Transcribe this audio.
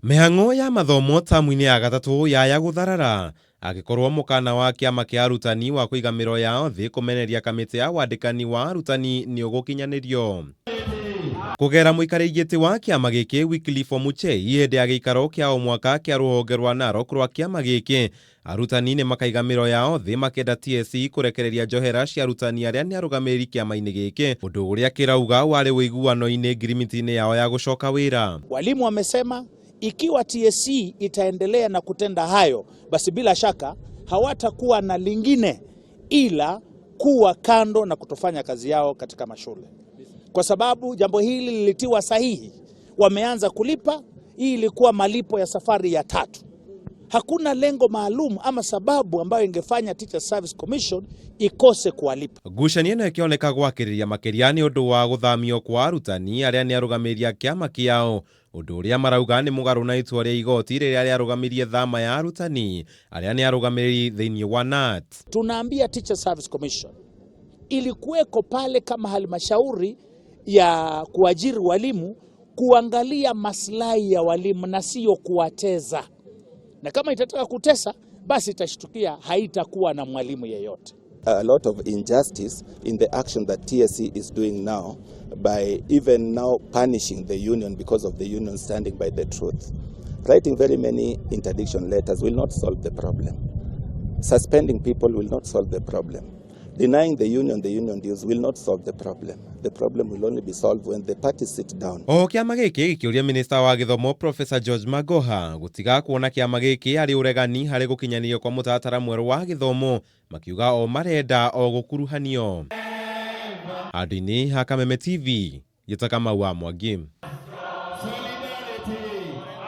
Mĩhang'o ya mathomo tamu-inĩ ya gatatũ yaya gũtharara angĩkorwo mũkana wa kĩama kĩa arutani wa kũiga mĩro yao thĩ kũmeneria kamĩtĩ ya wandĩkani wa arutani nĩ ũgũkinyanĩrio. Kũgerera mũikarĩri gĩtĩ wa kĩama gĩkĩ Wycliffe Omuchei hĩndĩ ya gĩikaro kĩa o mwaka kĩa rũhonge rwa Narok rwa kĩama gĩkĩ, arutani nĩ makaiga mĩro yao thĩ makĩenda TSC kũrekereria njohera cia arutani arĩa nĩ arũgamĩrĩri kĩama-inĩ gĩkĩ, ũndũ ũrĩa kĩrauga warĩ ũiguano-inĩ ngirimiti-inĩ yao ya gũcoka wĩra. Walimu wamesema ikiwa TSC itaendelea na kutenda hayo, basi bila shaka hawatakuwa na lingine ila kuwa kando na kutofanya kazi yao katika mashule, kwa sababu jambo hili lilitiwa sahihi, wameanza kulipa. Hii ilikuwa malipo ya safari ya tatu. Hakuna lengo maalum ama sababu ambayo ingefanya Teacher Service Commission ikose kuwalipa. Ngucanio ĩno ĩkĩoneka gwakĩrĩria makĩria nĩ ũndũ wa gũthamio kwa arutani arĩa nĩ arũgamĩrĩri a kĩama kĩao, ũndũ ũrĩa marauga nĩ mũgarũ na itua rĩa igoti rĩrĩa rĩarũgamirie thama ya arutani arĩa nĩ arũgamĩrĩri thĩinĩ wa KNUT. Tunaambia Teacher Service Commission ilikuweko pale kama halmashauri ya kuajiri walimu kuangalia maslahi ya walimu na sio kuwateza, na kama itataka kutesa basi itashtukia haitakuwa na mwalimu yeyote. A lot of injustice in the action that TSC is doing now by even now punishing the union because of the union standing by the truth. Writing very many interdiction letters will not solve the problem. Suspending people will not solve the problem. Denying the union dues will not solve the problem. The problem will only be solved when the parties sit down. Oho kĩama gĩkĩ gĩkĩũria minista wa gĩthomo Professor George Magoha gũtiga kuona kĩama gĩkĩ arĩ ũregani harĩ gũkinyanĩrio kwa mũtaratara mwerũ wa gĩthomo, makiuga o marenda o gũkuruhanio. Handũ-inĩ ha Kameme TV, Gĩta Kamau wa Mwangi.